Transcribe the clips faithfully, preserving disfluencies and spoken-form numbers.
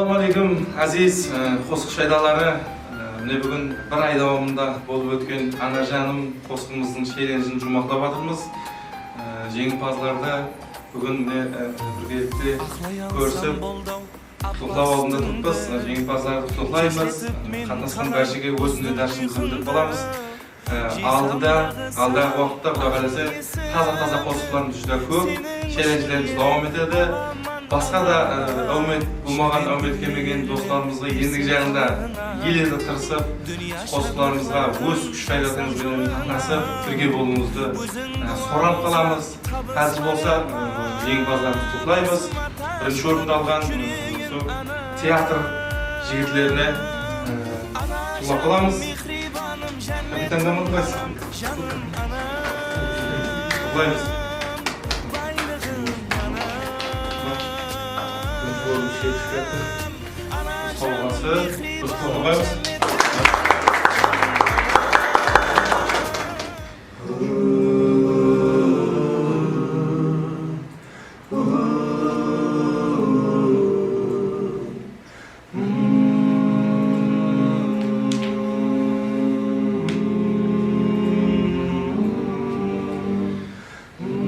Assalawma áleykum, áziz, e, qosıq shaydanları. E, mine, búgin bir ay dawamında bolıp ótken Ana janım qosıǵımızdıń shelenjin juwmaqlap atırmız. E, jeńimpazlardı búgin mine, e, birgelikte kórisip, qutlıqlaw aldında turıppız. E, jeńimpazlardı qutlıqlaymız. E, qatnasqan bárshege óz minnetdarshılıǵımızdı bildirip qalamız. E, aldıda, aldaǵı waqıtta, Quday qálese, taza-taza qosıqlarımız júdá kóp, shelenjlerimiz dawam etedi. Basqa da, e, áwmet, bolmaǵan, áwmet kelmegen doslarımızǵa endigi jaǵında ele de tırısıp, qosıqlarımızǵa óz kúsh-ǵayratıńız benen qatnasıp, birge bolıwıńızdı, e, sorap qalamız. Házir bolsa, e, jeńimpazlarımızdı qutlıqlaymız. Birinshi orındı alǵan, e, usı teatr jigitlerine, e, qutlıqlap qalamız. Kapitan komanda qaysı? Qutlıqlaymız. Sawǵası, qutlıqlaymız.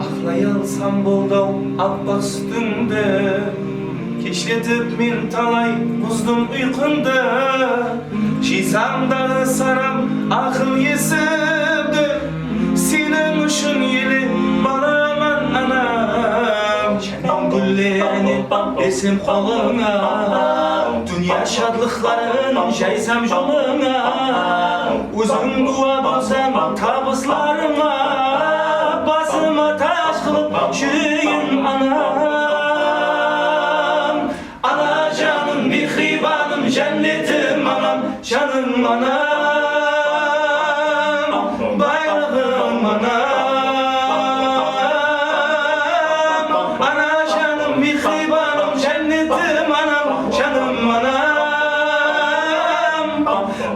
Aqlay alsam boldı-aw appaq sútińdi, keshletip men talay buzdım uyqıńdı. Jıysam daǵı sanam aqıl esimdi, seniń ushın ele balaman, anam. Gúllerinen bersem qolıńa, dúnya shadlıqların jaysam jolıńa. Óziń gúwa bolsań tabıslarıma, basıma taj qılıp júreyin, anam. Ana janım, mehribanım, jánnetim anam, janım anam, baylıǵım anam. Ana janım, mehribanım, jánnetim anam, janım anam,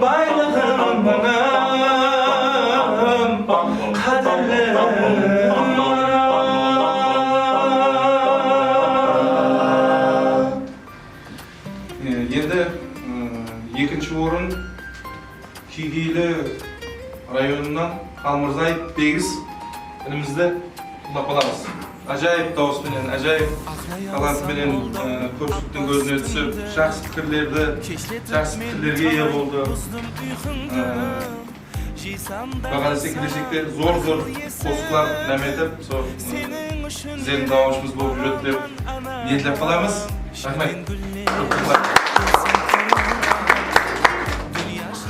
baylıǵım anam, qádirlim anam. E, endi, e, ekinshi orın Keygeyli rayonınan Xalmırzaev Begis inimizdi qutlıqlap qalamız. Ájayıp dawıs penen, ájayıp talant penen, e, kópshiliktiń kózine túsip, jaqsı pikirlerdi, jaqsı pikirlerge iye boldı. E, Quday qálese, keleshekte zor-zor qosıqlar námetip, sol, ı, bizlerdiń dawamshımız bolıp júredi dep niyetlep qalamız. Raxmet.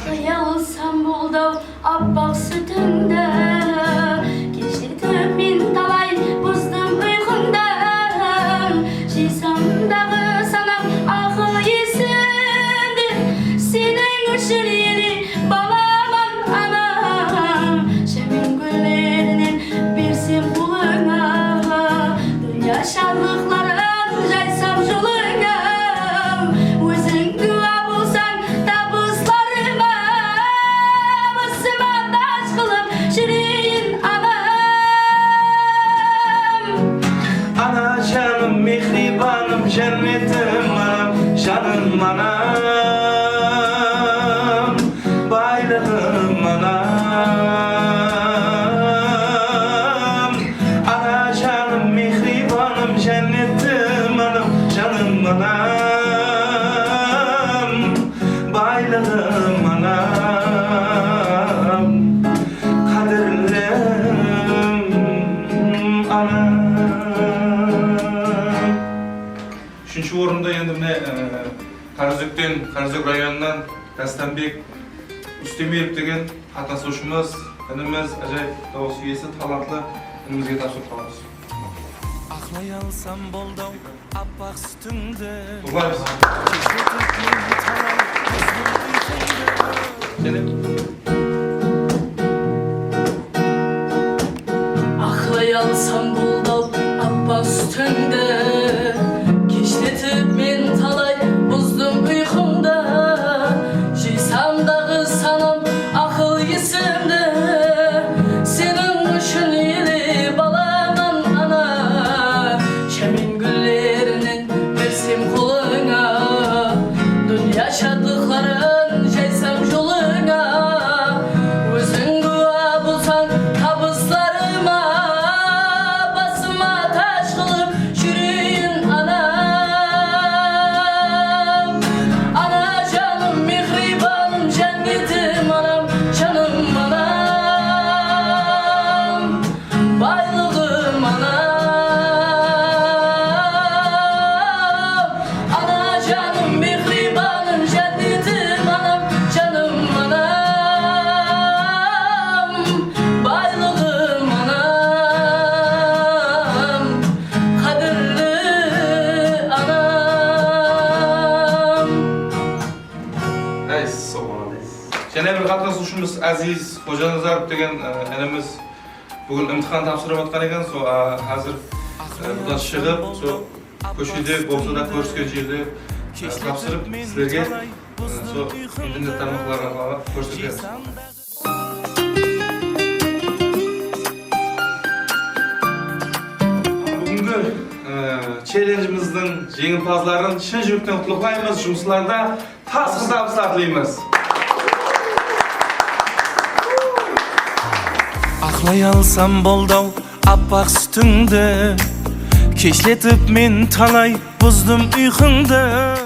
Hayalsam boldı-aw appaq sútińdi, keshletip men talay buzdım uyqıńdı. Jıysam daǵı sanam aqıl esimdi, seniń ushın ele balaman, anam. Jámen gúllerinen bersem qolıńa, dúnya shadlıqların jaysam jolıńa. Óziń gúwa bolsań tabıslarıma, basıma taj qılıp júreyin, anam. Ana janım, mehribanım, jánnetim anam, janım anam, baylıǵım anam. Ana janım, mehribanım, jánnetim anam, janım anam, baylıǵım anam, qádirlim anam. Úshinshi orında endi mine, e, Qaraózekten, Qaraózek rayonınan Dástanbek Ústemeev degen qatnasıwshımız, inimiz, ájayıp dawıs iyesi, talantlı inimizge tapsırıp qalamız. Aqlay alsam boldı-aw appaq sútińdi. Qutlıqlaymız. Keshletip men talay buzdım uyqıńdı. Jáne. Aqlay alsam boldı-aw appaq sútińdi, keshletip men talay buzdım uyqıńdı. Jıysam daǵı sanam aqıl esimdi, seniń ushın ele balaman, ana. Jámen gúllerinen bersem qolıńa, Aziz Xojanazarov degen, e, inimiz búgin imtixan tapsırıp atqan eken, so, a, házir, e, buradan shıǵıp, so, kóshede bolsa da, kórisken jerde, e, tapsırıp, sizlerge, e, so, internet tarmaqlarına kórsetemiz. Búgingi, e, chellenjimizdiń jeńimpazların shın júrekten qutlıqlaymız, jumıslarda tasqı tabıslar tileymiz. Aqlay alsam boldı-aw appaq sútińdi, keshletip men talay buzdım uyqıńdı.